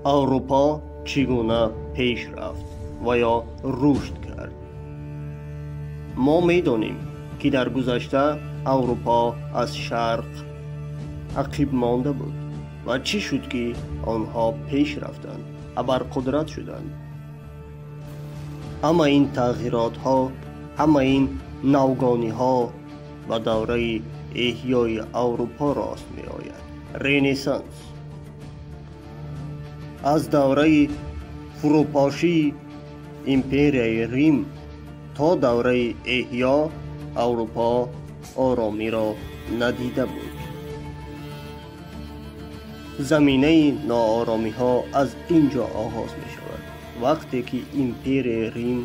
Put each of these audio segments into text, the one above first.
Аврупо чӣ гуна пеш рафт ва ё рушд кард? Мо медонем, ки дар гузашта Аврупо аз Шарқ ақиб монда буд ва чӣ шуд, ки онҳо пеш рафтанд, абарқудрат шуданд. Ҳама ин тағйиротҳо, ҳама ин навгониҳо ба давраи эҳёи Аврупо рост меояд. Ренессанс. Аз давраи фурӯпошии империяи Рим то давраи эҳё Аврупо оромиро надида буд. Заминаи нооромиҳо аз ин ҷо оғоз мешавад, вақте ки империяи Рим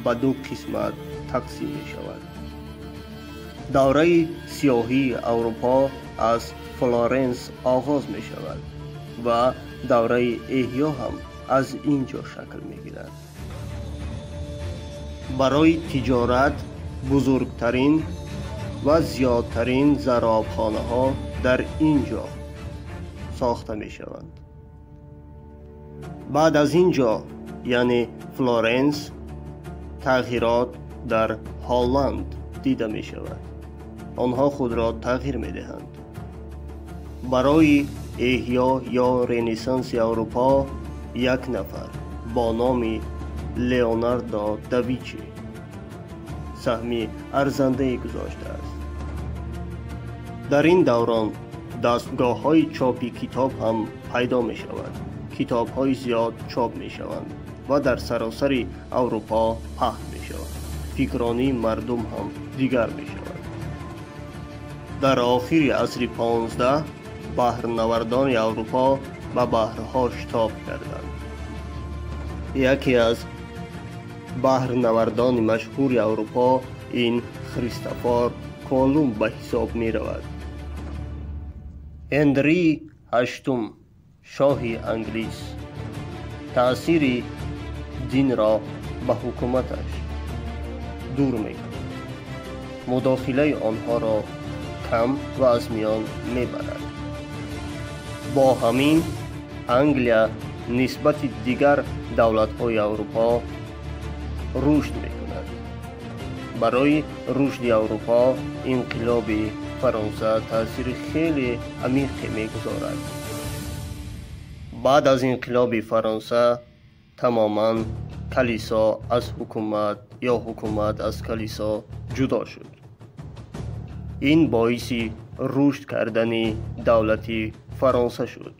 ба ду қисмат тақсим мешавад. Давраи сиёҳии Аврупо аз Флоренс оғоз мешавад ва давраи эҳё ҳам аз ин ҷо шакл мегирад. Барои тиҷорат бузургтарин ва зиёдтарин заробхонаҳо дар ин ҷо сохта мешаванд. Баъд аз ин ҷо, яъне Флоренс, тағйирот дар Ҳолланд дида мешавад. Онҳо худро тағйир медиҳанд. Барои эҳё ё Ренессанси Аврупо як нафар бо номи Леонардо да Винчи саҳми арзандае гузоштааст. Дар ин даврон дастгоҳҳои чопи китоб ҳам пайдо мешавад. Китобҳои зиёд чоп мешаванд ва дар саросари Аврупо паҳн мешаванд. Фикронии мардум ҳам дигар мешавад. Дар охири асри 15 баҳрнавардони Аврупо ба баҳрҳо шитоб карданд. Яке аз баҳрнавардони машҳури Аврупо ин Христофор Колумб ба ҳисоб меравад. Ҳенри Ҳаштум, шоҳи Англис, таъсири динро ба ҳукуматаш дур мекунад. Мудохилаи онҳоро кам ва аз миён мебарад. Бо ҳамин Англия нисбати дигар давлатҳои Аврупо рушд мекунад. Барои рушди Аврупо инқилоби Фаронса таъсири хеле амиқе мегузорад. Баъд аз инқилоби Фаронса тамоман калисо аз ҳукумат ё ҳукумат аз калисо ҷудо шуд. Ин боиси рушд кардани давлати Фаронса шуд.